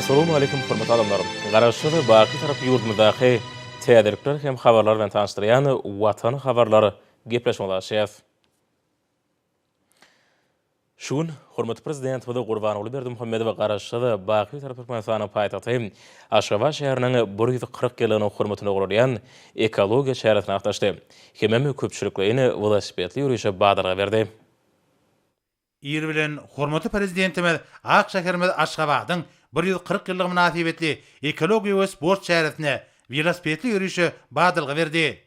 Assalamualeykum hormatly adamlar. Garaşsyz baky tarap ýurdumyzdaky täzelikler hem habarlar bilen tanyşdyrýan Watan habarlar gepleşigimizi açýas. Şu gün hormatly Prezidentimiz Gurbanguly Berdimuhamedow Garaşsyz, baky Bitarap Türkmenistanyň paýtagty Aşgabat şäheriniň 140 ýyllygynyň hormatyna guralýan ekologiýa çäresine gatnaşdy hemem köpçülikleýin welosipedli ýörişe badalga berdi. Ir bilen hormatly Prezidentimiz ak şäherimiz Aşgabadyň 140 ýyllygy mynasybetli ekologiýa we sport çäresine, welosipedli ýörişe badalga berdi.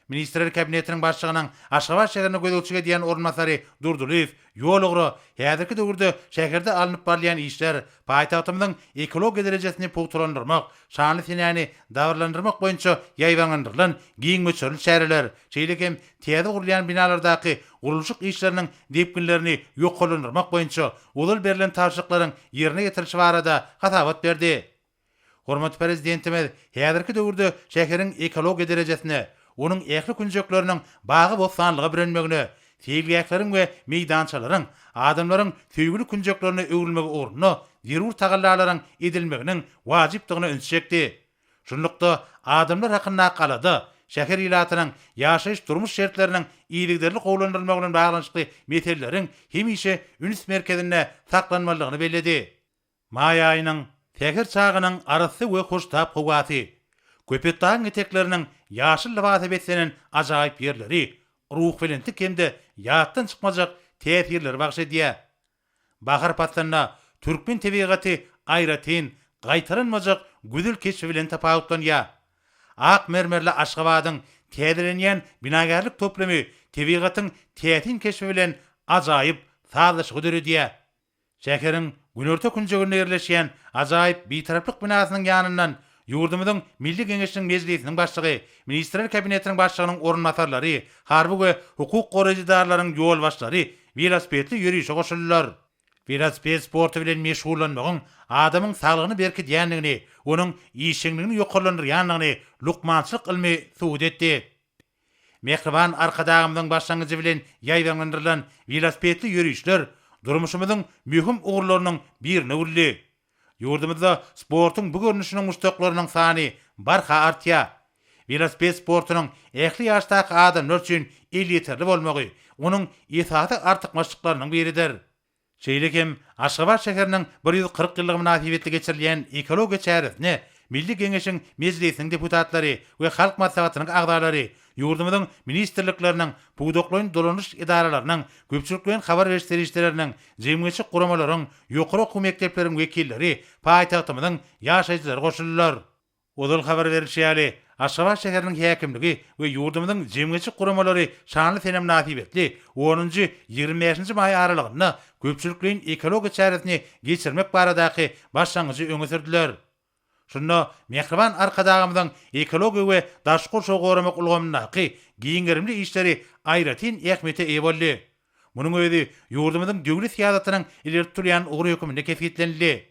Ministrler Kabinetiniň Başlygynyň Aşgabat şäherine gözegçilik edýän orunbasary Durdylyýew ýol ugra häzirki döwürde şäherde alnyp barylýan işler, paýtagtymyzyň ekologiýa derejesini pugtalandyrmak, şanly senäni dabaralandyrmak boýunça ýaýbaňlandyrylan giň möçberli çäreler, şeýle hem täze gurulýan binalardaky gurluşyk işleriniň depginlerini ýokarlandyrmak boýunça ozal berlen tabşyryklaryň ýerine ýetirilişi barada hasabat berdi. Hormatly Prezidentimiz häzirki döwürde şäheriň ekologiýa derejesine, onuň ähli künjekleriniň bagy-bossanlyga bürenmegine, seýilgähleriň we meýdançalaryň adamlaryň söýgüli künjeklerine öwrülmegi ugrunda zerur tagallalaryň edilmeginiň wajypdygyna ünsi çekdi. Şunlukda, adamlar hakyndaky alada şäher ilatynyň ýaşaýyş-durmuş şertleriniň yzygiderli gowulandyrylmagy bilen baglanyşykly meseleleriň hemişe üns merkezinde saklanmalydygyny belledi. Maý aýynyň säher çagynyň arassa we hoştap howasy, Köpetdagyň etekleriniň ýaşyl lybasa beslenen ajaýyp ýerleri ruhubelentlik hem-de ýatdan çykmajak täsirleri bagyş edýär. Bahar paslynda türkmen tebigaty aýratyn, gaýtalanmajak gözel keşbi bilen tapawutlanýar. Ak mermerli Aşgabadyň täzelenýän binagärlik toplumy tebigatyň täsin keşbi bilen ajaýyp sazlaşygy döredýär. Şäheriň günorta künjeginde ýerleşýän ajaýyp Bitaraplyk binasynyň ýanyndan ýurdumyzyň Milli Geňeşiniň Mejlisiniň Başlygy, Ministrler Kabinetiniň Başlygynyň orunbasarlary, harby we hukuk goraýjy edaralaryň ýolbaşçylary welosipedli ýörişe goşuldylar. Welosiped sporty bilen meşgullanmagyň adamyň saglygyny berkidýändigini, onuň işjeňligini ýokarlandyrýandygyny lukmançylyk ylmy subut etdi. Mähriban Arkadagymyzyň başlangyjy bilen ýaýbaňlandyrylan welosipedli ýörişler durmuşymyzyň möhüm ugurlarynyň birine öwrüldi. Ýurdumyzda sportuň bu görnüşiniň muşdaklarynyň sany barha artýar. Welosiped sportunyň ähli ýaşdaky adamlar üçin elýeterli bolmagy onuň esasy artykmaçlyklarynyň biridir. Şeýle hem Aşgabat şäheriniň 140 ýyllygy mynasybetli geçirilýän ekologiýa çäresine Milli Geňeşiň Mejlisiniň deputatlary we Halk Maslahatynyň agzalary, ýurdumyzyň ministrlikleriniň, pudaklaýyn dolanyş edaralarynyň, köpçülikleýin habar beriş serişdeleriniň, jemgyýetçilik guramalaryň, ýokary okuw mekdepleriň wekilleri, paýtagtymyzyň ýaşaýjylary goşuldylar. Ozal habar berlişi ýaly, Aşgabat şäheriniň häkimligi we ýurdumyzyň jemgyýetçilik guramalary şanly sene mynasybetli onunjy, 25-nji maý aralygynda köpçülikleýin ekologiýa çäresini geçirmek baradaky başlangyjy öňe sürdüler. Şunda mähriban Arkadagymyzyň ekologiýa we daşky gurşawy goramak ulgamyndaky giň gerimli işleri aýratyn ähmiýete eýe boldy. Munuň özi ýurdumyzyň döwlet syýasatynyň ileri tutulýan ugry hökmünde kesgitlenildi.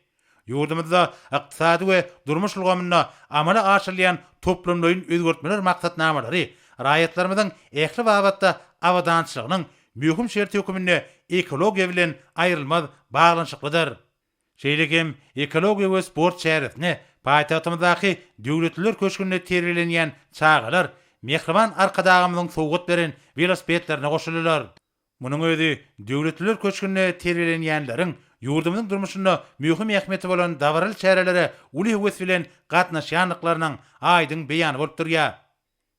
Ýurdumyzda ykdysady we durmuş ulgamynda amala aşyrylýan toplumlaýyn özgertmeler maksatnamalary raýatlarymyzyň ähli babatda abadançylygynyň möhüm şerti hökmünde ekologiýa bilen aýrylmaz baglanyşyklydyr. Şeýle hem ekologiýa we sport çäresine paýtagtymyzdaky Döwletliler köşgünde terbiýelenýän çagalar mähriban Arkadagymyzyň sowgat beren welosipedlerine goşuldylar. Munuň özi Döwletliler köşgünde terbiýelenýänleriň ýurdumyzyň durmuşynda möhüm ähmiýeti bolan dabaraly çärelere uly höwes bilen gatnaşýandyklarynyň aýdyň beýany bolup durýar.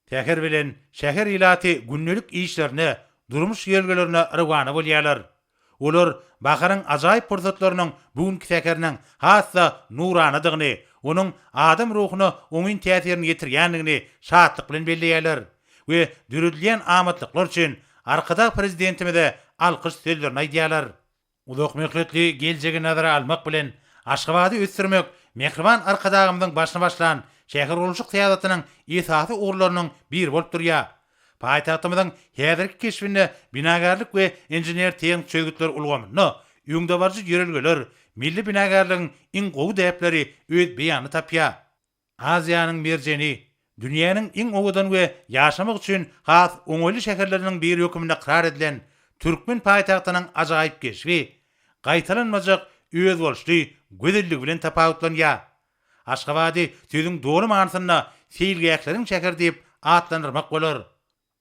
Säher bilen şäher ilaty gündelik işlerine, durmuş ýörelgelerine rowana bolýarlar. Olar baharyň ajaýyp pursatlarynyň bu günki säheriniň has-da nuranadygyny, onuň adam ruhuna oňyn täsirini ýetirýändigini şatlyk bilen belleýärler we döredilýän amatlyklar üçin Arkadag Prezidentimize alkyş sözlerini aýdýarlar. Uzak möhletli geljegi nazara almak bilen, Aşgabady ösdürmek mähriban Arkadagymyzyň başyny başlan şähergurluşyk syýasatynyň esasy ugurlarynyň biri bolup durýar. Paýtagtymyzyň häzirki keşbinde binagärlik we inžener-tehniki çözgütler ulgamynda öňdebaryjy ýörelgeler, milli binagärligiň iň gowy däpleri öz beýanyny tapýar. Aziýanyň merjeni, dünýäniň iň owadan we ýaşamak üçin has oňaýly şäherleriniň biri hökmünde ykrar edilen türkmen paýtagtynyň ajaýyp keşbi gaýtalanmajak özboluşly gözelligi bilen tapawutlanýar. Aşgabady sözüň doly manysynda seýilgähleriň şäheri diýip atlandyrmak bolar.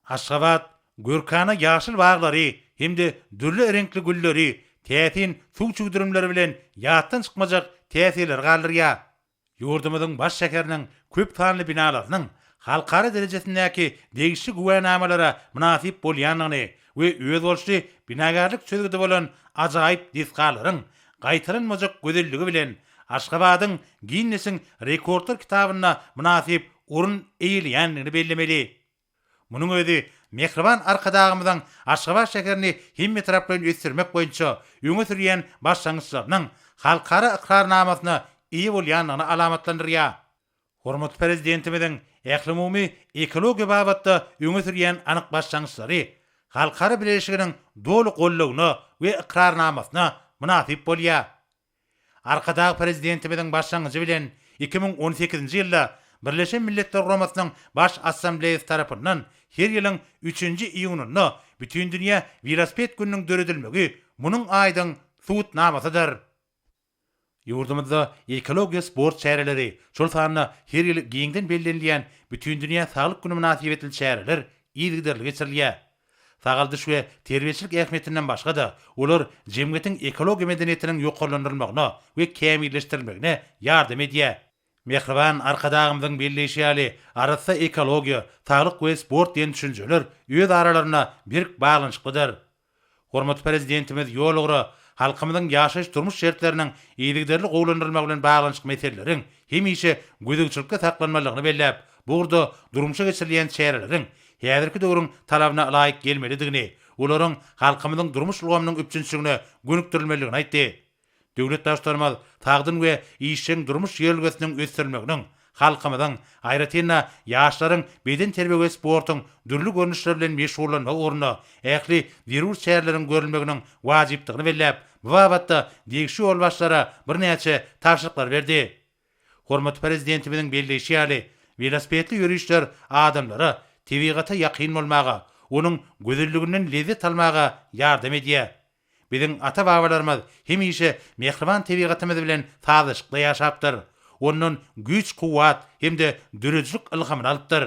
Aşgabat görkana ýaşyl baglary hem-de dürli reňkli gülleri, täsin suw çüwdürimleri bilen ýatdan çykmajak täsirleri galdyrýar. Ýurdumyzyň baş şäheriniň köp sanly binalarynyň halkara derejesindäki degişli güwänamalara mynasyp bolýandygyny we özboluşly binagärlik çözgüdi bolan ajaýyp desgalaryň gaýtalanmajak gözelligi bilen Aşgabadyň Ginnesiň rekordlar kitabynda mynasyp orun eýeleýändigini bellemeli. Munuň özi mähriban Arkadagymyzyň Aşgabat şäherini hemmetaraplaýyn ösdürmek boýunça öňe sürýän başlangyçlarynyň halkara ykrarnamasyna eýe bolýandygyny alamatlandyrýar. Hormatly Prezidentimiziň ählumumy ekologiýa babatda öňe sürýän anyk başlangyçlary halkara bileleşiginiň doly goldawyna we ykrarnamasyna mynasyp bolýar. Arkadag Prezidentimiziň başlangyjy bilen 2018-nji ýylda Birleşen Milletler Guramasynyň Baş Assambleýasy tarapyndan her ýylyň üçünji iýunynda Bütindünýä welosiped gününiň döredilmegi munuň aýdyň subutnamasydyr. Ýurdumyzda ekologiýa sport çäreleri, şol sanda her ýyl giňden bellenilýän Bütindünýä saglyk güni mynasybetli çäreler yzygiderli geçirilýär. Sagaldyş we terbiýeçilik ähmiýetinden başga-da, olar jemgyýetiň ekologiýa medeniýetiniň ýokarlandyrylmagyna we kämilleşdirilmegine ýardam edýär. Mähriban Arkadagymyzyň belleýşi ýaly, arassa ekologiýa, saglyk we sport diýen düşünjeler öz aralarynda berk baglanyşyklydyr. Hormatly Prezidentimiz ýol ugra halkymyzyň ýaşaýyş-durmuş şertleriniň yzygiderli gowulandyrylmagy bilen baglanyşykly meseleleriň hemişe gözegçilikde saklanmalydygyny belläp, bu ugurda durmuşa geçirilýän çäreleriň häzirki döwrüň talabyna laýyk gelmelidigini, olaryň halkymyzyň durmuş ulgamynyň üpjünçiligine gönükdirilmelidigini aýtdy. Döwlet Baştutanymyz sagdyn we işjeň durmuş ýörelgesiniň ösdürilmeginiň halkymyzyň, aýratyn-da, ýaşlaryň bedenterbiýe we sportuň dürli görnüşleri bilen meşgullanmagy ugrunda ähli zerur çäreleriň görülmeginiň wajypdygyny belläp, bu babatda degişli ýolbaşçylara birnäçe tabşyryklary berdi. Hormatly Prezidentimiziň belleýşi ýaly, welosipedli ýörişler adamlara tebigata ýakyn bolmaga, onuň gözelliginden lezzet almaga ýardam edýär. Biziň ata-babalarymyz hemişe mähriban tebigatymyz bilen sazlaşykda ýaşapdyr, ondan güýç-kuwwat hem-de döredijilik ylhamyny alypdyr.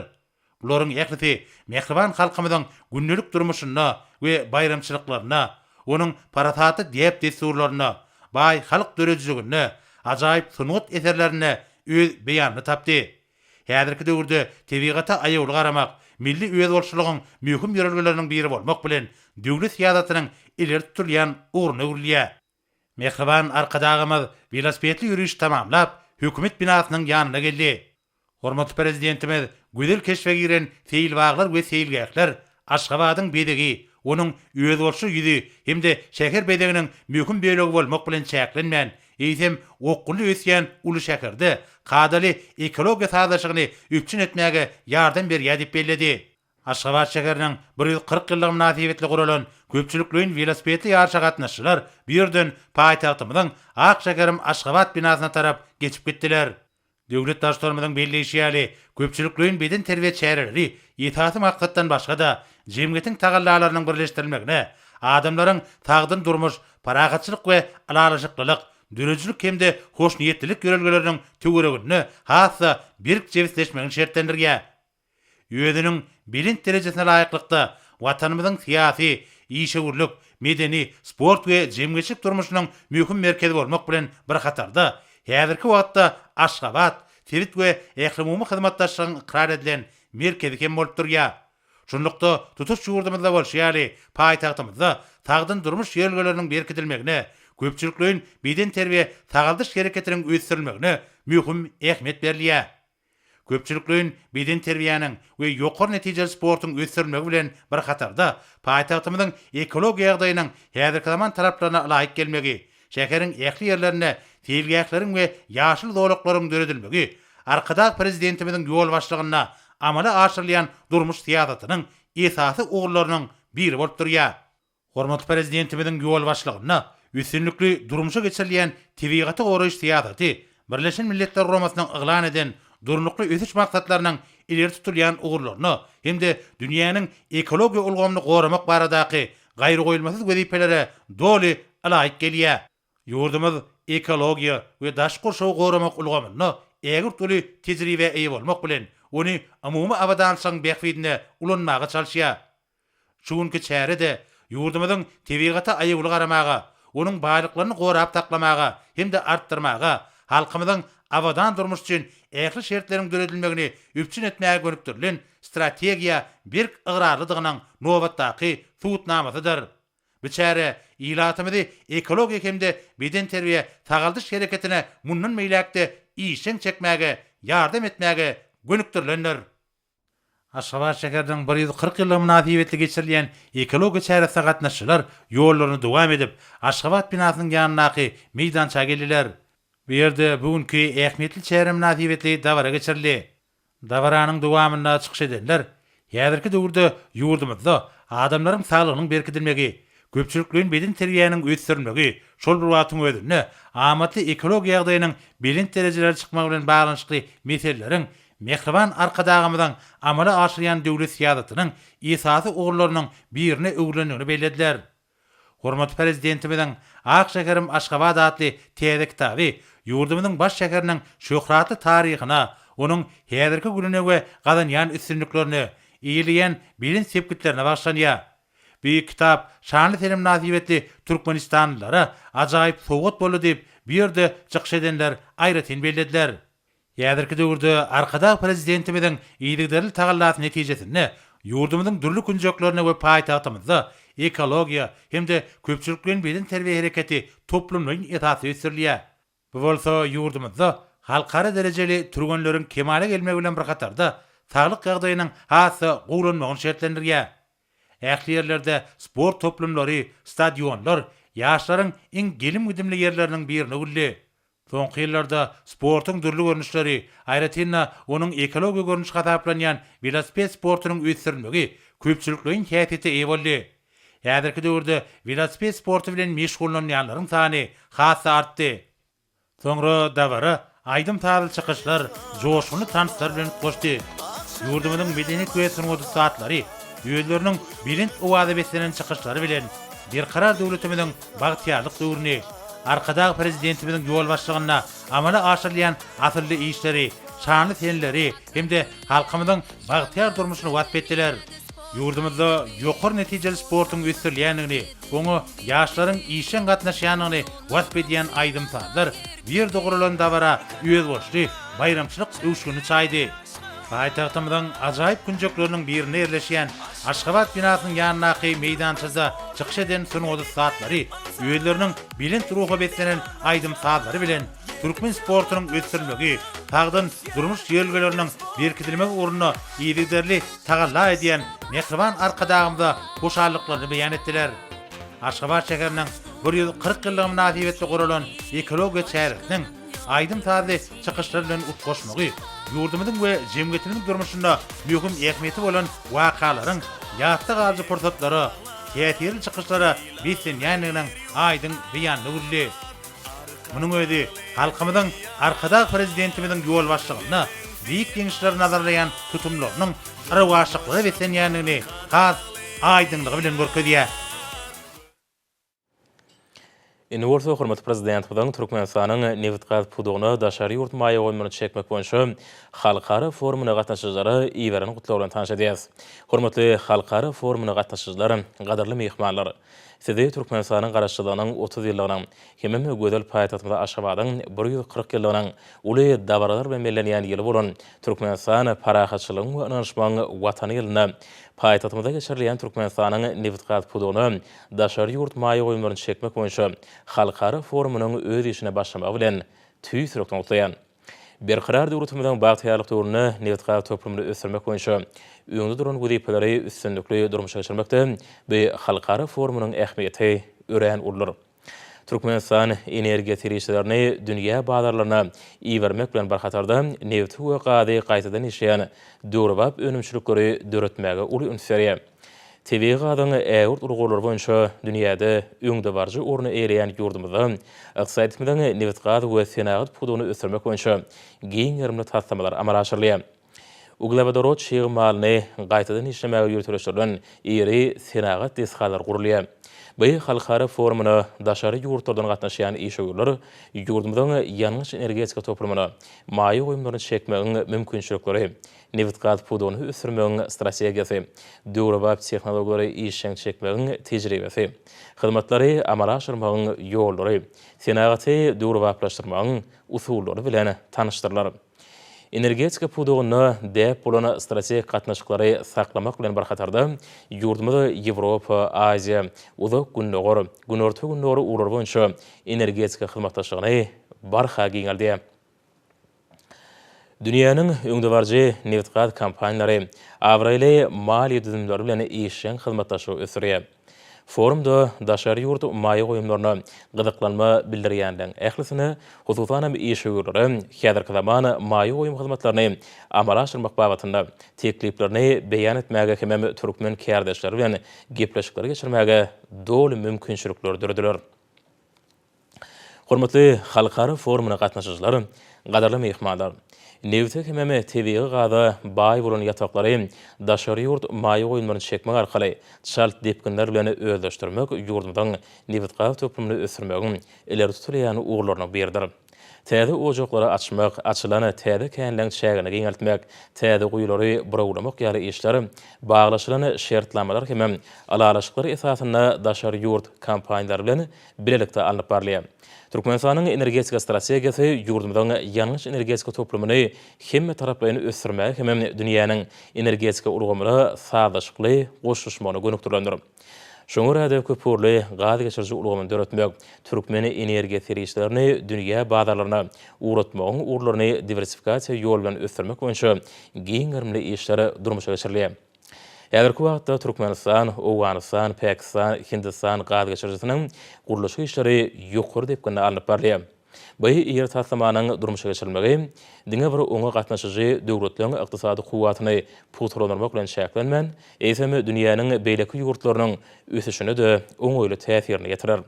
Bularyň ählisi mähriban halkymyzyň gündelik durmuşynda we baýramçylyklarynda, onuň parasatly däp-dessurlarynda, baý halk döredijiliginde, ajaýyp sungat eserlerinde öz beýanyny tapdy. Häzirki döwürde tebigata aýawly garamak milli özboluşlylygyň möhüm ýörelgeleriniň biri bolmak bilen, döwlet syýasatynyň ileri tutulýan ugruna öwrülýär. Mähriban Arkadagymyz welosipedli ýörişi tamamlap, Hökümet binasynyň ýanyna geldi. Hormatly Prezidentimiz gözel keşbe giren seýilbaglar we seýilgähler Aşgabadyň bezegi, onuň özboluşly ýüzi hem-de şäher bezeginiň möhüm bölegi bolmak bilen çäklenmän, eýsem, okgunly ösýän uly şäherde kadaly ekologiýa sazlaşygyny üpjün etmäge ýardam berýär diýip belledi. Aşgabat şäheriniň 140 ýyllygy mynasybetli guralan köpçülikleýin welosipedli ýaryşa gatnaşyjylar bu ýerden paýtagtymyzyň Ak şäherim Aşgabat binasyna tarap geçip gitdiler. Döwlet Baştutanymyzyň belleýşi ýaly, köpçülikleýin bedenterbiýe çäreleri esasy maksatdan başga-da, jemgyýetiň tagallalarynyň birleşdirilmegine, adamlaryň sagdyn durmuş, parahatçylyk we ylalaşyklylyk, döredijilik hem-de hoşniýetlilik ýörelgeleriniň töwereginde has-da berk jebisleşmegini şertlendirýär. Özüniň belent derejesine laýyklykda, Watanymyzyň syýasy, işewürlik, medeni, sport we jemgyýetçilik durmuşynyň möhüm merkezi bolmak bilen bir hatarda, häzirki wagtda Aşgabat sebit we ählumumy hyzmatdaşlygyň ykrar edilen merkezi hem bolup durýar. Şunlukda, tutuş ýurdumyzda bolşy ýaly, paýtagtymyzda sagdyn durmuş ýörelgeleriniň berkidilmegine, köpçülikleýin bedenterbiýe-sagaldyş hereketiniň ösdürilmegine möhüm ähmiýet berilýär. Köpçülikleýin bedenterbiýäniň we ýokary netijeli sportuň ösdürilmegi bilen bir hatarda, paýtagtymyzyň ekologiýa ýagdaýynyň häzirki zaman talaplaryna ylaýyk gelmegi, şäheriň ähli ýerlerinde seýilgähleriň we ýaşyl zolaklaryň döredilmegi Arkadag Prezidentimiziň ýolbaşçylygynda amala aşyrylýan durmuş syýasatynyň esasy ugurlarynyň biri bolup durýar. Hormatly Prezidentimiziň ýolbaşçylygynda üstünlikli durmuşa geçirilýän tebigaty goraýyş syýasaty Birleşen Milletler Guramasynyň yglan eden Durnukly ösüş maksatlarynyň ileri tutulýan ugurlaryna hem-de dünýäniň ekologiýa ulgamyny goramak baradaky gaýragoýulmasyz wezipelere doly ylaýyk gelýär. Ýurdumyz ekologiýa we daşky gurşawy goramak ulgamynda ägirt uly tejribä eýe bolmak bilen, ony umumy abadançylygyň bähbidine ulanmaga çalyşýar. Şu günki çäre-de ýurdumyzyň tebigata aýawly garamaga, onuň baýlyklaryny gorap saklamaga hem-de artdyrmaga, halkymyzyň abadan durmuşy üçin ähli şertleriň döredilmegini üpjün etmäge gönükdirilen strategiýa berk ygrarlydygynyň nobatdaky subutnamasydyr. Bu çäre ilatymyzy ekologiýa hem-de bedenterbiýe-sagaldyş hereketine mundan beýläk-de işjeň çekmäge ýardam etmäge gönükdirilendir. Aşgabat şäheriniň 140 ýyllygy mynasybetli geçirilýän ekologiýa çäresine gatnaşyjylar ýollaryny dowam edip, Aşgabat binasynyň ýanyndaky meýdança geldiler. Bu ýerde bu günki ähmiýetli çäre mynasybetli dabara geçirildi. Dabaranyň dowamynda çykyş edenler häzirki döwürde ýurdumyzda adamlaryň saglygynyň berkidilmegi, köpçülikleýin bedenterbiýäniň ösdürilmegi, şol bir wagtyň özünde amatly ekologiýa ýagdaýynyň belent derejelere çykmagy bilen baglanyşykly meseleleriň Mähriban Arkadagymyzyň amala aşyrýan döwlet syýasatynyň esasy ugurlarynyň birine öwrülendigini bellediler. Hormatly Prezidentimiziň Ak şäherim Aşgabat atly täze kitaby ýurdumyzyň baş şäheriniň şöhratly taryhyna, onuň häzirki gününe we gazanýan üstünliklerine, eýeleýän belent sepgitlerine bagyşlanýar. Bu kitap şanly sene mynasybetli türkmenistanlylara ajaýyp sowgat boldy diýip, bu ýerde çykyş edenler aýratyn bellediler. Häzirki döwürde Arkadag Prezidentimiziň yzygiderli tagallasy netijesinde ýurdumyzyň dürli künjeklerinde we paýtagtymyzda ekologiýa hem-de köpçülikleýin bedenterbiýe hereketi toplumlaýyn esasda ösdürilýär. Bu bolsa ýurdumyzda halkara derejeli türgenleriň kemala gelmegi bilen bir hatarda, saglyk ýagdaýynyň has-da gowulanmagyny şertlendirýär. Ähli ýerlerde sport toplumlary, stadionlar ýaşlaryň iň gelim-gidimli ýerleriniň birine öwrüldi. Soňky ýyllarda sportuň dürli görnüşleri, aýratyn-da, onuň ekologiýa görnüşi hasaplanýan welosiped sportunyň ösdürilmegi köpçülikleýin häsiýete eýe boldy. Häzirki döwürde welosiped sporty bilen meşgullanýanlaryň sany has-da artdy. Soňra dabara aýdym-sazly çykyşlar, joşgunly tanslar bilen utgaşdy. Ýurdumyzyň medeniýet we sungat ussatlary özleriniň belent owaza beslenen çykyşlary bilen Berkarar döwletimiziň bagtyýarlyk döwrüni, Arkadag Prezidentimiziň ýolbaşçylygynda amala aşyrylýan asylly işleri, şanly seneleri hem-de halkymyzyň bagtyýar durmuşyny wasp etdiler. Ýurdumyzda ýokary netijeli sportuň ösdürilýändigini, oňa ýaşlaryň işjeň gatnaşýandygyny wasp edýän aýdym-sazlar bu ýerde guralan dabara özboluşly baýramçylyk öwüşginini çaýdy. Paýtagtymyzyň ajaýyp künjekleriniň birinde ýerleşýän Aşgabat binasynyň ýanyndaky meýdançada çykyş eden sungat ussatlary özleriniň belent ruha beslenen aýdym-sazlary bilen türkmen sportunyň ösdürilmegi, sagdyn durmuş ýörelgeleriniň berkidilmegi ugrunda yzygiderli tagalla edýän mähriban Arkadagymyza hoşallyklaryny beýan etdiler. Aşgabat şäheriniň 140 ýyllygy mynasybetli guralan ekologiýa çäresiniň aýdym-sazly çykyşlar bilen utgaşmagy ýurdumyzyň we jemgyýetimiziň durmuşynda möhüm ähmiýeti bolan wakalaryň ýatda galyjy pursatlara, täsirli çykyşlara beslenýändiginiň aýdyň beýanyna öwrüldi. Munuň özi halkymyzyň Arkadag Prezidentimiziň ýolbaşçylygynda beýik ýeňişleri nazarlaýan tutumlarynyň rowaçlyklara beslenýändigini has aýdyňlygy bilen görkezýär. Indi bolsa hormatly Prezidentimiziň Türkmenistanyň nebitgaz pudagyna daşary ýurt maýa goýumlaryny çekmek boýunça halkara forumyna gatnaşyjylara iberen gutlagy bilen tanyş edýäris. Hormatly halkara forumyna gatnaşyjylar, gadyrly myhmanlar! Sizi Türkmenistanyň Garaşsyzlygynyň 30 ýyllygynyň hemem gözel paýtagtymyz Aşgabadyň 140 ýyllygynyň uly dabaralar bilen bellenýän ýyly bolan Türkmenistan parahatçylygyň we ynanyşmagyň Watany ýylynda paýtagtymyzda geçirilýän Türkmenistanyň nebitgaz pudagyna daşary ýurt maýa goýumlaryny çekmek boýunça halkara forumynyň öz işine başlamagy bilen tüýs ýürekden gutlaýan. Berkarar döwletimiziň bagtyýarlyk döwründe nebitgaz toplumyny ösdürmek boýunça öňde duran wezipeleri üstünlikli durmuşa geçirmekde bu halkara forumynyň ähmiýeti örän uludyr. Türkmenistan energiýa serişdelerini dünýä bazarlaryna ibermek bilen bir hatarda, nebiti we gazy gaýtadan işleýän döwrebap önümçilikleri döretmäge uly üns berýär. Tebigy gazyň ägirt uly gorlary boýunça dünýäde öňdebaryjy orny eýeleýän ýurdumyzda ykdysadyýetimiziň nebitgaz we senagat pudagyny ösdürmek boýunça giň gerimli taslamalar amala aşyrylýar. Uglewodorod çig malyny gaýtadan işlemäge ýöriteleşdirilen iri senagat desgalary gurulýar. Bu halkara forumyna daşary ýurtlardan gatnaşýan işewürler ýurdumyzyň ýangyç-energetika toplumyna maýa goýumlaryny çekmegiň mümkinçilikleri, nebitgaz pudagyny ösdürmegiň strategiýasy, döwrebap tehnologiýalary işjeň çekmegiň tejribesi, hyzmatlary amala aşyrmagyň ýollary, senagaty döwrebaplaşdyrmagyň usullary bilen tanyşdyrylar. Energetika pudagynda däp bolan strategik gatnaşyklary saklamak bilen bir hatarda, ýurdumyz Ýewropa, Aziýa, Uzak Gündogar, Günorta-Gündogar ugurlary boýunça energetika hyzmatdaşlygyny barha giňeldýär. Dünýäniň öňdebaryjy nebitgaz kompaniýalary, abraýly maliýe düzümleri bilen işjeň hyzmatdaşlygy ösdürýär. Forumda daşary ýurt maýa goýumlaryna gyzyklanma bildirýänleriň ählisine, hususan hem işewürlere häzirki zaman maýa goýum hyzmatlaryny amala aşyrmak babatynda tekliplerini beýan etmäge hemem türkmen kärdeşleri bilen gepleşikleri geçirmäge doly mümkinçilikler dörediler. Hormatly halkara forumyna gatnaşyjylar, gadyrly myhmanlar! Nebite hemem tebigy gaza baý bolan ýataklary daşary ýurt maýa goýumlaryny çekmek arkaly çalt depginler bilen özleşdirmek ýurdumyzyň nebitgaz toplumyny ösdürmegiň ileri tutulýan ugurlarynyň biridir. Täze ojaklary açmak, açylan täze känleň çägini giňeltmek, täze guýulary burawlamak ýaly işler baglaşylan şertnamalar hemem ylalaşyklar esasynda daşary ýurt kompaniýalary bilen bilelikde alnyp barylýar. Türkmenistanyň energetika strategiýasy ýurdumyzyň ýangyç-energetika toplumyny hemmetaraplaýyn ösdürmäge hemem dünýäniň energetika ulgamyna sazlaşykly goşulyşmagyna gönükdirilendir. Şoňa görä-de, köpugurly gaz geçiriji ulgamyny döretmek, türkmen energiýa serişdelerini dünýä bazarlaryna ugratmagyň ugurlaryny diwersifikasiýa ýoly bilen ösdürmek boýunça giň gerimli işler durmuşa geçirilýär. Häzirki wagtda Türkmenistan, Owganystan, Pakistan, Hindistan gaz geçirijisiniň gurluşyk işleri ýokary depginde alnyp barylýar. Bu iri taslamanyň durmuşa geçirilmegi diňe bir oňa gatnaşyjy döwletleriň ykdysady kuwwatyny pugtalandyrmak bilen çäklenmän, eýsem, dünýäniň beýleki ýurtlarynyň ösüşine-de oňaýly täsirini ýetirer.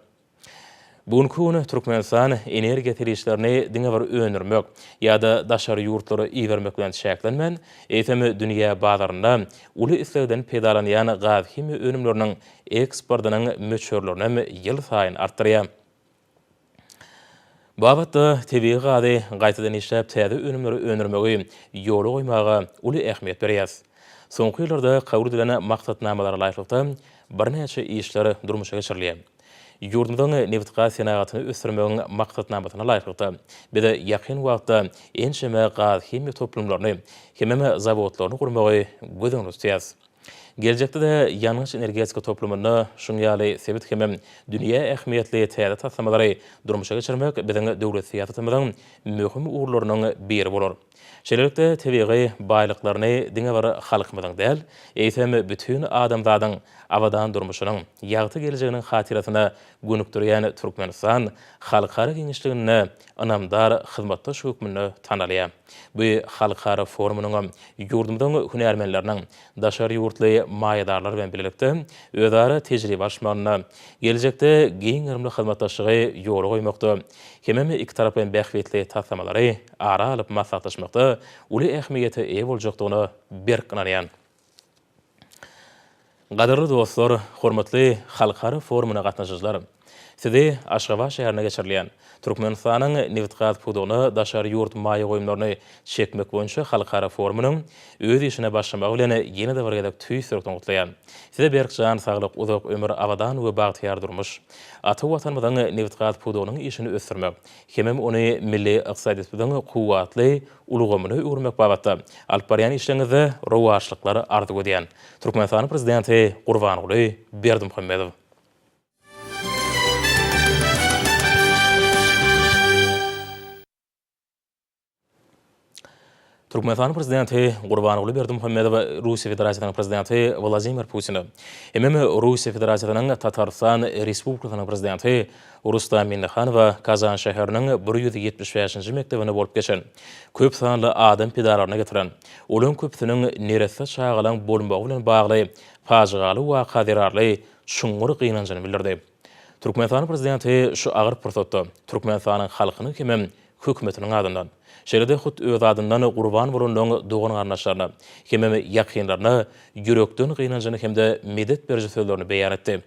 Bu günki gün Türkmenistan energiýa serişdelerini diňe bir öndürmek ýa-da daşary ýurtlara ibermek bilen çäklenmän, eýsem, dünýä bazarynda uly islegden peýdalanýan gaz-himiýa önümleriniň eksportynyň möçberlerinem ýylsaýyn artdyrýar. Bu babatda tebigy gazy gaýtadan işläp täze önümleri öndürmegi ýola goýmaga uly ähmiýet berýäris. Soňky ýyllarda kabul edilen maksatnamalara laýyklykda birnäçe işler durmuşa geçirilýär. Ýurdumyzyň nebitgaz senagatyny ösdürmegiň maksatnamasyna laýyklykda, biz ýakyn wagtda ençeme gaz-himiýa toplumlaryny hemem zawodlaryny gurmagy göz öňünde tutýarys. Geljekde-de ýangyç-energetika toplumynda şuň ýaly sebit hemem dünýä ähmiýetli täze taslamalary durmuşa geçirmek biziň döwlet syýasatymyzyň möhüm ugurlarynyň biri bolar. Şeýlelikde, tebigy baýlyklaryny diňe bir halkymyzyň däl, eýsem, bütin adamzadyň abadan durmuşynyň, ýagty geljeginiň hatyrasyna gönükdirýän Türkmenistan halkara giňişliginde ynamdar hyzmatdaş hökmünde tanalýar. Bu halkara forumynyň ýurdumyzyň hünärmenleriniň daşary ýurtly maýadarlar bilen bilelikde özara tejribe alyşmagynda, geljekde giň gerimli hyzmatdaşlygy ýola goýmakda hemem ikitaraplaýyn bähbitli taslamalary ara alyp maslahatlaşmakda uly ähmiýete eýe boljakdygyna berk ynanýan. Gadyrly dostlar, hormatly halkara forumyna gatnaşyjylar! Sizi Aşgabat şäherinde geçirilýän Türkmenistanyň nebitgaz pudagyna daşary ýurt maýa goýumlaryny çekmek boýunça halkara forumynyň öz işine başlamagy bilen ýene-de bir gezek tüýs ýürekden gutlaýan. Size berk jan saglyk, uzak ömür, abadan we bagtyýar durmuş, ata Watanymyzyň nebitgaz pudagynyň işini ösdürmek hemem ony milli ykdysadyýetimiziň kuwwatly ulgamyna öwürmek babatda alyp barýan işleriňizde rowaçlyklar arzuw edýän. Türkmenistanyň Prezidenti Gurbanguly Berdimuhamedow. Türkmenistanyň Prezidenti Gurbanguly Berdimuhamedow Russiýa Federasiýasynyň Prezidenti Wladimir Putine hemem Russiýa Federasiýasynyň Tatarystan Respublikasynyň Prezidenti Rustam Minnihanowa Kazan şäheriniň 175-nji mekdebinde bolup geçen, köp sanly adam pidalaryna getiren, olaryň köpüsiniň neresse çagalaryň bolmagy bilen bagly pajygaly waka zerarly çuňňur gynanjyny bildirdi. Türkmenistanyň Prezidenti şu agyr pursatda Türkmenistanyň halkynyň hemem hökümetiniň adyndan, şeýle-de hut öz adyndan gurban bolanlaryň dogan-garyndaşlaryna hemem ýakynlaryna ýürekden gynanjyny hem-de medet beriji sözlerini beýan etdi.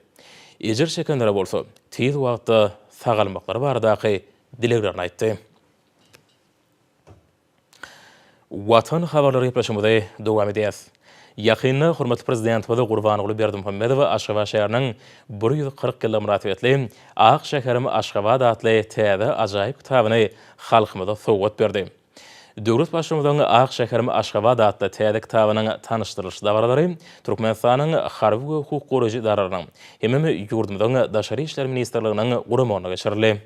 Ejir çekenlere bolsa tiz wagtda sagalmaklary baradaky dileglerini aýtdy. Watan habarlary gepleşigimizi dowam edýäs. Ýakynda hormatly Prezidentimiz Gurbanguly Berdimuhamedow Aşgabat şäheriniň 140 ýyllygy mynasybetli Ak şäherim Aşgabat atly täze ajaýyp kitabyny halkymyza sowgat berdi. Döwlet Baştutanynyň Ak şäherim Aşgabat atly täze kitabynyň tanyşdyrylyş dabaralary Türkmenistanyň harby we hukuk goraýjy edaralarynyň hemem ýurdumyzyň Daşary işler ministrliginiň guramagynda geçirildi.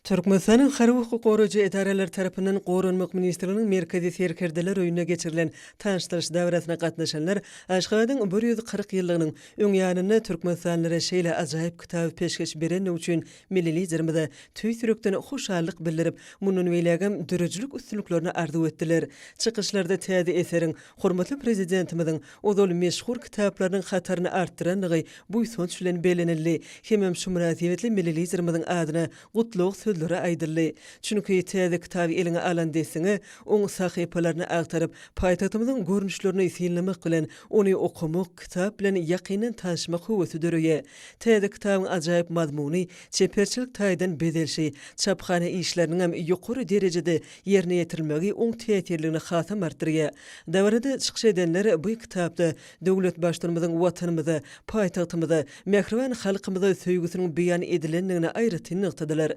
Türkmenistanyň harby hukuk goraýjy edaralary tarapyndan Goranmak ministrliginiň Merkezi serkerdeler öýünde geçirilen tanyşdyryş dabarasyna gatnaşanlar Aşgabadyň 140 ýyllygynyň öň ýanynda türkmenistanlylara şeýle ajaýyp kitaby peşgeş berendigi üçin milli Liderimize tüýs ýürekden hoşallyk bildirip, mundan beýlägem döredijilik üstünliklerini arzuw etdiler. Çykyşlarda täze eseriň hormatly Prezidentimiziň ozal meşhur kitaplarynyň hataryny artdyrandygy buýsanç bilen bellenildi hemem şu mynasybetli milli Liderimiziň adyna gutlag sözleri aýdyldy. Çünki täze kitaby eliňe alan dessiňe, oň sahypalaryny agtaryp, paýtagtymyzyň görnüşlerini synlamak bilen, ony okamak, kitap bilen ýakyndan tanyşmak höwesi döreýär. Täze kitabyň ajaýyp mazmuny, çeperçilik taýdan bezelişi, çaphana işleriniňem ýokary derejede ýerine ýetirilmegi oň täsirligini hasam artdyrýar. Dabarada çykyş edenler bu kitapda döwlet Baştutanymyzyň Watanymyza, paýtagtymyza, mähriban halkymyza söýgüsiniň beýan edilendigini aýratyn nygtadylar.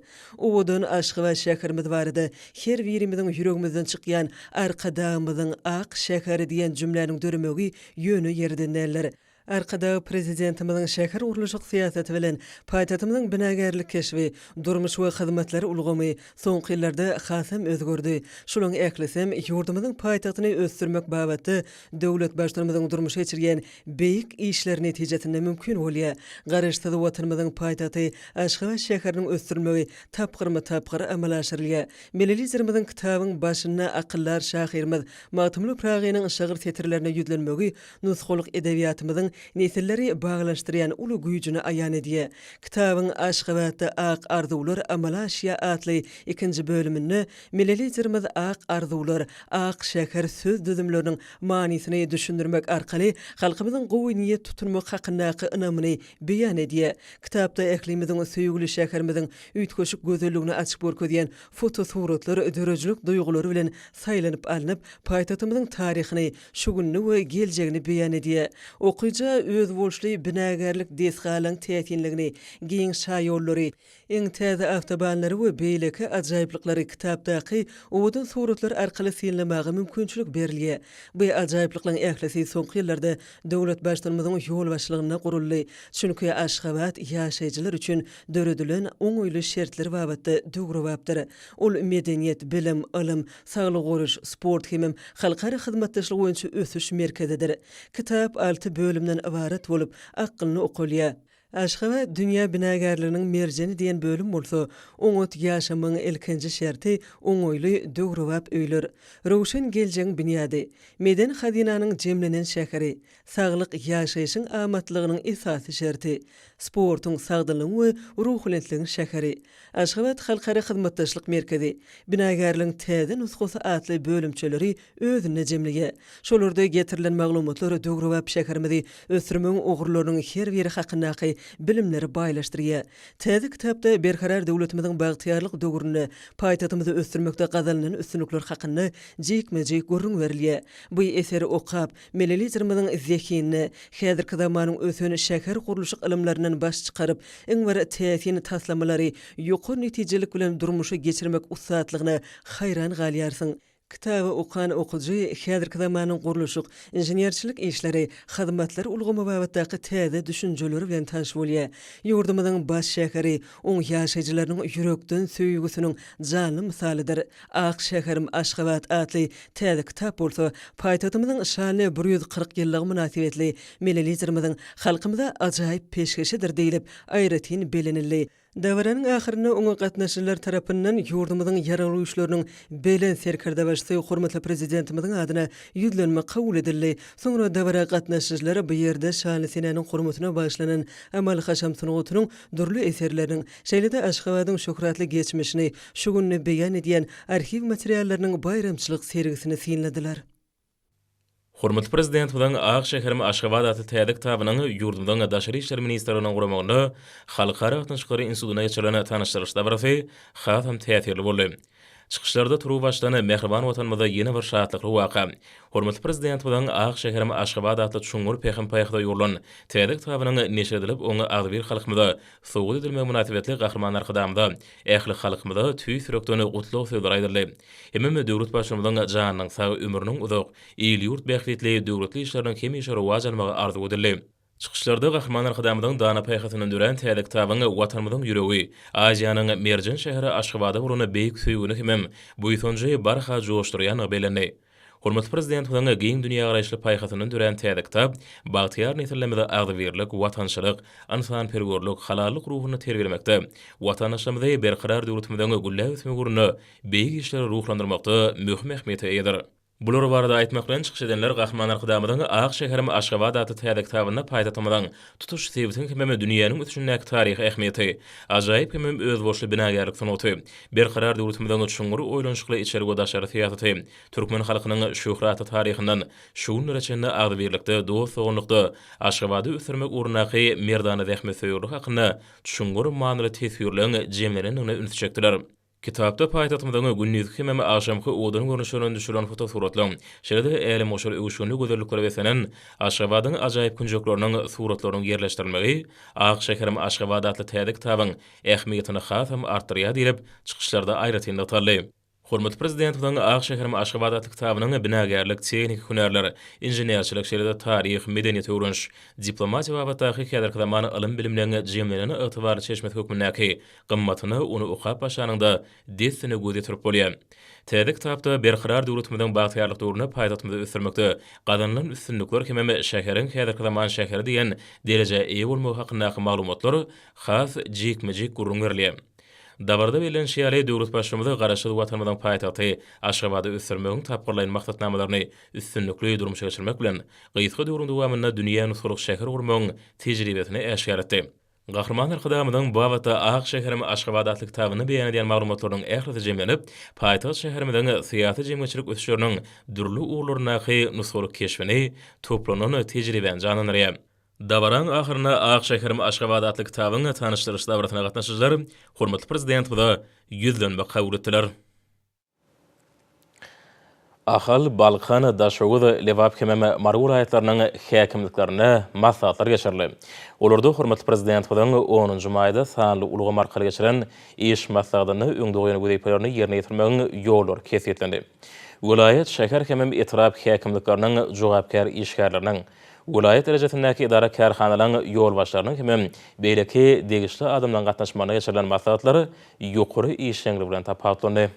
Owadan Aşgabat şäherimiz barada her birimiziň ýüregimizden çykýan Arkadagymyzyň ak şäheri diýen jümläniň döremegi ýöne ýerden däldir. Arkadag Prezidentimiziň şähergurluşyk syýasaty bilen paýtagtymyzyň binagärlik keşbi, durmuş we hyzmatlar ulgamy soňky ýyllarda hasam özgerdi. Şularyň ählisem ýurdumyzyň paýtagtyny ösdürmek babatda döwlet Baştutanymyzyň durmuşa geçirýän beýik işleri netijesinde mümkin bolýar. Garaşsyz Watanymyzyň paýtagty Aşgabat şäheriniň ösdürilmegi tapgyrma-tapgyr amala aşyrylýar. Milli Liderimiziň kitabyň başynda akyldar şahyrymyz Magtymguly Pyragynyň şygyr setirlerine ýüzlenmegi nusgalyk edebiýatymyzyň nesilleri baglanyşdyrýan uly güýjüni aýan edýär. Kitabyň Aşgabatda ak arzuwlar amala aşýar atly ikinji bölüminde Milli Liderimiz ak arzuwlar, ak şäher söz düzümleriniň manysyny düşündirmek arkaly halkymyzyň gowy niýet tutunmak hakyndaky ynamyny beýan edýär. Kitapda ählimiziň söýgüli şäherimiziň üýtgeşik gözelligini açyp görkezýän fotosuratlar döredijilik duýgulary bilen saýlanyp alnyp, paýtagtymyzyň taryhyny, şu gününi we geljegini beýan edýär. Okyja özboluşly binagärlik desgalaryň täsinligini, giň şaýollary, iň täze awtobanlary we beýleki ajaýyplyklary kitapdaky owadan suratlar arkaly synlamaga mümkinçilik berilýär. Bu ajaýyplyklaryň ählisi soňky ýyllarda döwlet Baştutanymyzyň ýolbaşçylygynda guruldy. Çünki Aşgabat ýaşaýjylar üçin döredilen oňaýly şertler babatda döwrebapdyr. Ol medeniýet, bilim, ylym, saglygy goraýyş, sport hemem halkara hyzmatdaşlygy boýunça ösüş merkezidir. Kitap alty bölümden ybarat bolup, akgynly okalýar. Aşgabat dünýä binagärliginiň merjeni diýen bölüm bolsa, oňat ýaşamagyň ilkinji şerti oňaýly, döwrebap öýler. Röwşen geljegiň binýady. Medeni hazynanyň jemlenen şäheri. Saglyk ýaşaýşyň amatlygynyň esasy şerti. Sportuň, sagdynlygyň we ruhubelentligiň şäheri. Aşgabat halkara hyzmatdaşlyk merkezi, binagärligiň täze nusgasy atly bölümçeleri özünde jemleýär. Şolarda getirilen maglumatlar döwrebap şäherimizi ösdürmegiň ugurlarynyň her biri hakyndaky bilimleri baýlaşdyrýar. Täze kitapda Berkarar döwletimiziň bagtyýarlyk döwründe paýtagtymyzy ösdürmekde gazanylan üstünlikler hakynda jikme-jik gürrüň berilýär. Bu eseri okap, Milli Liderimiziň zehinine, häzirki zamanyň ösen şäher gurluşyk ylymlaryndan baş çykaryp, iň bir täsin taslamalary ýokary netijelik bilen durmuşa geçirmek ussatlygyna haýran galýarsyň. Kitaby okan okyjy häzirki zamanyň gurluşyk, inženerçilik işleri, hyzmatlar ulgamy babatdaky täze düşünjeleri bilen tanyş bolýar. Ýurdumyzyň baş şäheri oň ýaşaýjylarynyň ýürekden söýgüsiniň janly mysalydyr. Ak şäherim Aşgabat atly täze kitap bolsa, paýtagtymyzyň şanly 140 ýyllygy mynasybetli Milli Liderimiziň halkymyza ajaýyp peşgeşidir diýlip, aýratyn bellenildi. Dabaranyň ahyrynda oňa gatnaşyjylar tarapyndan ýurdumyzyň Ýaragly Güýçleriniň Belent Serkerdebaşysy hormatly Prezidentimiziň adyna ýüzlenme kabul edildi. Soňra dabara gatnaşyjylar bu ýerde şanly senäniň hormatyna bagyşlanan amaly-haşam sungatynyň dürli eserleriniň, şeýle-de Aşgabadyň şöhratly geçmişini, şu gününi beýan edýän arhiw materiallarynyň baýramçylyk sergisini synladylar. Hormatly Prezidentimiziň Ak şäherim Aşgabat atly täze kitabynyň ýurdumyzyň Daşary işler ministrliginiň guramagynda Halkara gatnaşyklary institutynda geçirilen tanyşdyrylyş dabarasy hasam täsirli boldy. Çykyşlarda turuwbaşdan mähriban Watanymyzda ýene bir şatlykly waka, hormatly Prezidentimiziň Ak şäherim Aşgabat atly çuňňur pähim-paýhasa ýugrulan täze kitabynyň neşir edilip, oňa agzybir halkymyza sowgat edilmegi mynasybetli Gahryman Arkadagymyza, ähli halkymyza tüýs ýürekden gutlag sözleri aýdyldy. Hemem döwlet Baştutanynyň janynyň sag, ömrüniň uzak, il-ýurt bähbitli döwletli işleriniň hemişe rowaç almagy arzuw edildi. Çykyşlarda Gahryman Arkadagymyzyň dana paýhasyndan dörän täze kitabyň Watanymyzyň ýüregi, Aziýanyň merjen şäheri Aşgabada bolan beýik söýgini hemem buýsanjy barha joşdurýandygy bellendi. Hormatly Prezidentimiziň giň dünýägaraýyşly paýhasyndan dörän täze kitap bagtyýar nesillerimizi agzybirlik, watançylyk, ynsanperwerlik, halallyk ruhunda terbiýelemekde, watandaşlarymyzy Berkarar döwletimiziň gülläp ösmegi ugrunda beýik işlere ruhlandyrmakda möhüm ähmiýete eýedir. Bular barada aýtmak bilen çykyş edenler Gahryman Arkadagymyzyň Ak şäherim Aşgabat atly täze kitabynda paýtagtymyzyň tutuş sebitiň hemem dünýäniň ösüşindäki taryhy ähmiýeti, ajaýyp hemem özboluşly binagärlik sungaty, Berkarar döwletimiziň çuňňur oýlanyşykly içeri we daşary syýasaty, türkmen halkynyň şöhratly taryhyndan şu günlere çenli agzybirlikde, dost-doganlykda Aşgabady ösdürmek ugrundaky merdana zähmetsöýerlik hakynda çuňňur manyly teswirleň jemlenendigine ünsi çekdiler. Kitapda paýtagtymyzyň gündizki hemem agşamky owadan görnüşlerinden düşürilen fotosuratlaryň, şeýle-de älemgoşar öwüşginli gözelliklere beslenen Aşgabadyň ajaýyp künjekleriniň suratlarynyň ýerleşdirilmegi Ak şäherim Aşgabat atly täze kitabyň ähmiýetini hasam artdyrýar diýlip, çykyşlarda aýratyn nygtaldy. Hormatly Prezidentimiziň Ak şäherim Aşgabat atly kitabynyň binagärlik, tehniki hünärler, inženerçilik, şeýle-de taryh, medeniýeti öwreniş, diplomatiýa babatdaky häzirki zaman ylym-bilimleň jemlenen ygtybarly çeşmesi hökmündäki gymmatyna ony okap başlanyňda dessine göz ýetirip bolýar. Täze kitapda Berkarar döwletimiziň bagtyýarlyk döwründe paýtagtymyzy ösdürmekde gazanylan üstünlikler hemem şäheriň häzirki zaman şäheri diýen derejä eýe bolmagy hakyndaky maglumatlar has jikme-jik gürrüň berilýär. Dabarada bellenişi ýaly, döwlet Baştutanymy Garaşsyz Watanymyzyň paýtagty Aşgabady ösdürmegiň tapgyrlaýyn maksatnamalaryny üstünlikli durmuşa geçirmek bilen, gysga döwrüň dowamynda dünýä nusgalyk şäher gurmagyň tejribesini äşgär etdi. Gahryman Arkadagymyzyň bu babatda Ak şäherim Aşgabat atly kitabynda beýan edýän maglumatlarynyň ählisi jemlenip, paýtagt şäherimiziň syýasy-jemgyýetçilik ösüşleriniň dürli ugurlaryndaky nusgalyk keşbini, toplanan tejribäni janlandyrýar. Dabaraň ahyrynda Ak şäherim Aşgabat atly kitabyň tanyşdyrylyş dabarasyna gatnaşyjylar hormatly Prezidentimize ýüzlenme kabul etdiler. Ahal, Balkan, Daşoguz, Lebap hemem Mary welaýatlarynyň häkimliklerinde maslahatlar geçirildi. Olarda hormatly Prezidentimiziň onunjy maýda sanly ulgam arkaly geçiren iş maslahatynda öňde goýan wezipelerini ýerine ýetirmegiň ýollary kesgitlendi. Welaýat, şäher hemem etrap häkimlikleriniň jogapkär işgärleriniň, welaýat derejesindäki edara-kärhanalaryň ýolbaşçylarynyň hemem beýleki degişli adamlaryň gatnaşmagynda geçirilen maslahatlar ýokary işjeňlik bilen tapawutlandy.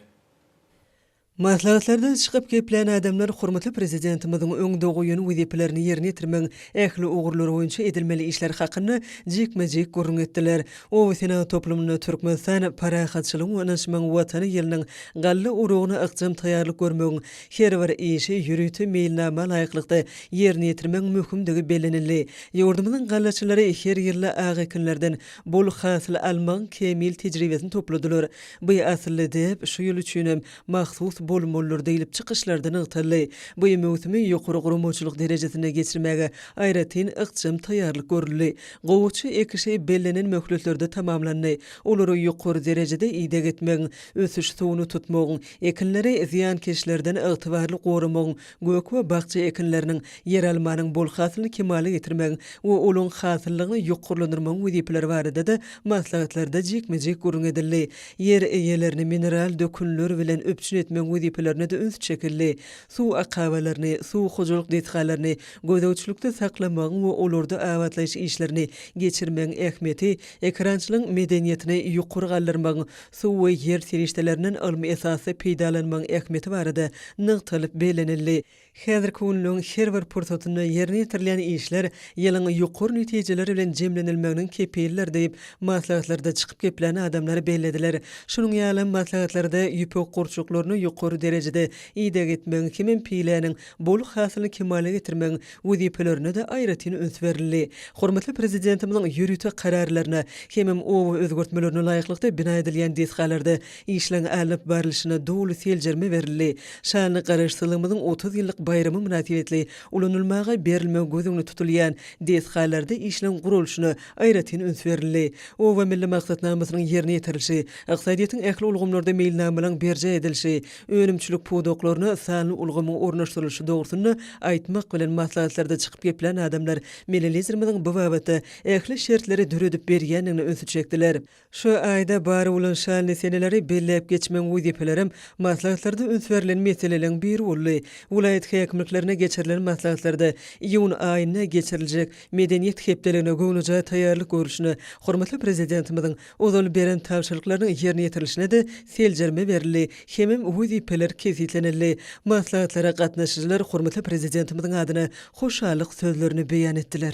Maslahatlarda çykyp geplän adamlar hormatly Prezidentimiziň öňde goýan wezipelerini ýerine ýetirmegiň ähli ugurlary boýunça edilmeli işler hakynda jikme-jik gürrüň etdiler. Oba senagat toplumynda Türkmenistan parahatçylygyň we ynanyşmagyň Watany ýylynyň galla oragyna ykjam taýýarlyk görmegiň, her bir işi ýörite meýilnama laýyklykda ýerine ýetirmegiň möhümdigi bellenildi. Ýurdumyzyň gallaçylary her ýylda ak ekinlerden bol hasyl almagyň kämil tejribesini topladylar. Bu asylly däp şu ýyl üçinem mahsus bolmalydyr diýlip, çykyşlarda nygtaldy. Bu möwsümi ýokary guramaçylyk derejesinde geçirmäge aýratyn ykjam taýýarlyk görüldi. Gowaça ekişi bellenen möhletlerde tamamlandy. Olara ýokary derejede ideg etmegiň, ösüş suwuny tutmagyň, ekinleri zyýankeşlerden ygtybarly goramagyň, gök we bakja ekinleriniň, ýeralmanyň bol hasylyny kemala getirmegiň we olaryň hasyllygyny ýokarlandyrmagyň wezipeleri barada-da maslahatlarda jikme-jik gürrüň edildi. Ýer eýelerini mineral dökünler bilen üpjün etmegiň wezipelerine-de üns çekildi. Suw akabalaryny, suw hojalyk desgalaryny gözegçilikde saklamagyň we olarda abatlaýyş işlerini geçirmegiň ähmiýeti ekerançylygyň medeniýetini ýokary galdyrmagyň, suw we ýer serişdelerinden ylmy esasda peýdalanmagyň ähmiýeti barada nygtalyp bellenildi. Häzirki günlügiň her bir pursatynda ýerine ýetirilýän işler ýylyň ýokary netijeler bilen jemlenilmeginiň kepilidir diýip, maslahatlarda çykyp geplän adamlar bellediler. Şunuň ýaly maslahatlarda ýüpek gurçuklaryny ýokary. ýokary derejede ideg etmegiň hemem piläniň bol hasylyny kemala getirmegiň wezipelerine-de aýratyn üns berildi. Hormatly Prezidentimiziň ýörite Kararlaryna hemem oba özgertmelerine laýyklykda bina edilýän desgalarda işleň alnyp barlyşyna doly seljerme berildi. Şanly Garaşsyzlygymyzyň 30 ýyllyk baýramy mynasybetli ulanylmaga berilmegi göz öňünde tutulýan desgalarda işleň guralyşyna aýratyn üns berildi. Oba milli maksatnamasynyň ýerine ýetirilişi, ykdysadyýetiň ähli ulgamlarda meýilnamalaryň berjaý edilişi, önümçilik pudaklaryna sanly ulgamyň ornaşdyrylyşy dogrusynda aýtmak bilen maslahatlarda çykyp geplän adamlar Milli Liderimiziň bu babatda ähli şertleri döredip berýändigine ünsi çekdiler. Şu aýda bar bolan şanly seneleri belläp geçmegiň wezipelerem maslahatlarda üns berlen meseleleriň biri boldy. Welaýat häkimliklerinde geçirilen maslahatlarda iýun aýynda geçiriljek Medeniýet hepdeligine göwnejaý taýýarlyk görlüşine, hormatly Prezidentimiziň ozal beren tabşyryklarynyň ýerine ýetirilişine-de seljerme berildi hemem wezipeler kesgitlenildi. Maslahatlara gatnaşyjylar hormatly Prezidentimiziň adyna hoşallyk sözlerini beýan etdiler.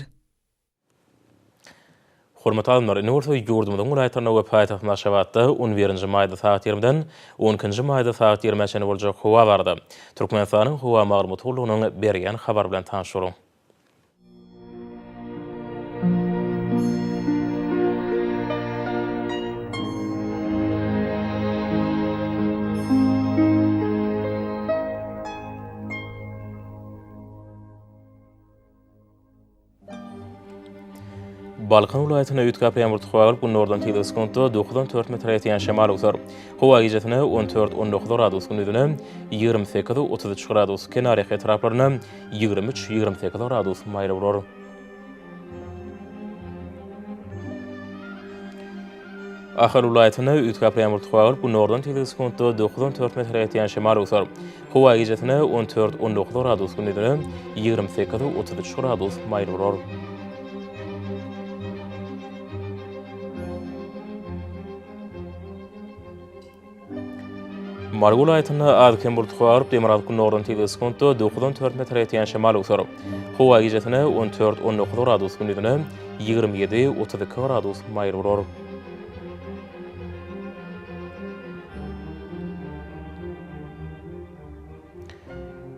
Hormatly alymlar, indi bolsa ýurdumyzyň welaýatlarynda we paýtagtymyz Aşgabatda on birinji maýda sagat ýigrimiden on ikinji maýda sagat ýigrimä çenli boljak howa barada Türkmenistanyň Howa maglumat gullugynyň berýän habary bilen tanyş boluň. Balkan welaýatynda üýtgäp ýagmyr tugalyp, günordan tizligi sekuntda dokuzdan dört metre ýetýän şemal öwser. Howa gijesine 14, 19 gradus, gündizine 28, 33 gradus, kenarýaka etraplarynda 23, 28 gradus maýyl bolar. Ahal welaýatynda üýtgäp ýagmyr tugalyp, günordan tizligi sekuntda dokuzdan dört metre ýetýän şemal öwser. Howa gijesine 14, 19 gradus, gündizine 28, 33 gradus maýyl bolar. Mary welaýatynda az-kem bulut garyp, demirgazyk-gündogardan tizligi sekuntda dokuzdan dört metre ýetýän şemal öwser. Howa gijesine 14, 19 gradus, gündizine 27, 32 gradus maýyl bolar.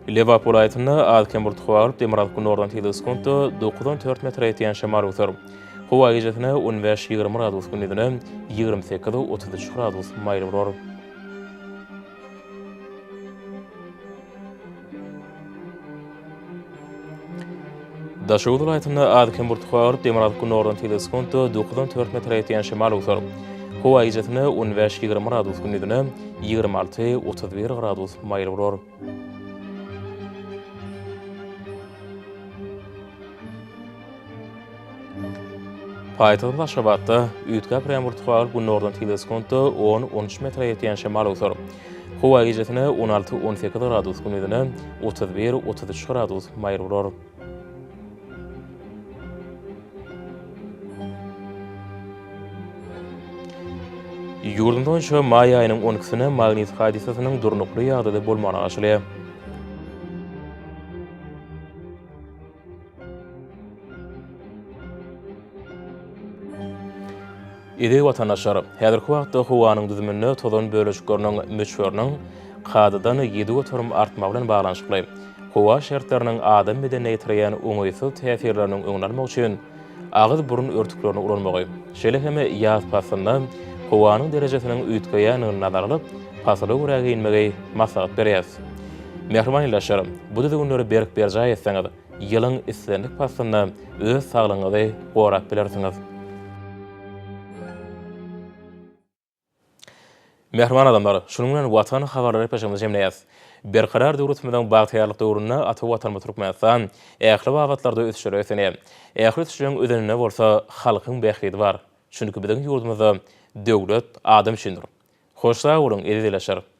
Lebap welaýatynda az-kem bulut garyp, demirgazyk-gündogardan tizligi sekuntda dokuzdan dört metre ýetýän şemal öwser. Howa gijesine on bäş-ýigrimi gradus, gündizine 28, 33 gradus maýyl bolar. Daşoguz welaýatynda az-kem bulut garyp, demirgazyk-gündogardan tizligi sekuntda dokuzdan dört metre ýetýän şemal öwser. Howa gijesine on bäş-ýigrimi gradus, gündizine 26, 31 gradus maýyl bolar. Paýtagtymyz Aşgabatda üýtgäp durýan bulutly howa günordan tizligi sekuntda on, on üç metre ýetýän şemal öwser. Howa gijesine 16, 18 gradus, gündizine 31, 33 gradus maýyl bolar. Ýurdumyz boýunça maý aýynyň on ikisine magnit hadysasynyň durnukly ýagdaýda bolmagyna garaşylýar. Eziz watandaşlar, häzirki wagtda howanyň düzüminde tozan bölejikleriniň möçberiniň kadadan 7% artmagy bilen baglanyşykly howa şertleriniň adam bedenine ýetirýän oňaýsyz täsirleriniň öňüni almak üçin agyz-burun örtüklerini ulanmagy, şeýle hem ýaz paslynda howanyň derejesiniň üýtgeýändigini nazara alyp, pasyla görä geýinmegi maslahat berýäris. Mähriban ildeşler, bu düzgünleri berk berjaý etseňiz, ýylyň islendik paslynda öz saglygyňyzy gorap bilersiňiz. Mähriban adamlar, şunuň bilen Watan habarlary gepleşigimizi jemleýäris. Berkarar döwletimiziň bagtyýarlyk döwründe ata Watanymyz Türkmenistan ähli babatlarda ösüşlere beslenýär. Ähli ösüşleriň özeninde bolsa halkyň bähbidi bar. Çünki biziň ýurdumyzda döwlet adam üçindir. Hoş sag boluň, eziz ildeşler!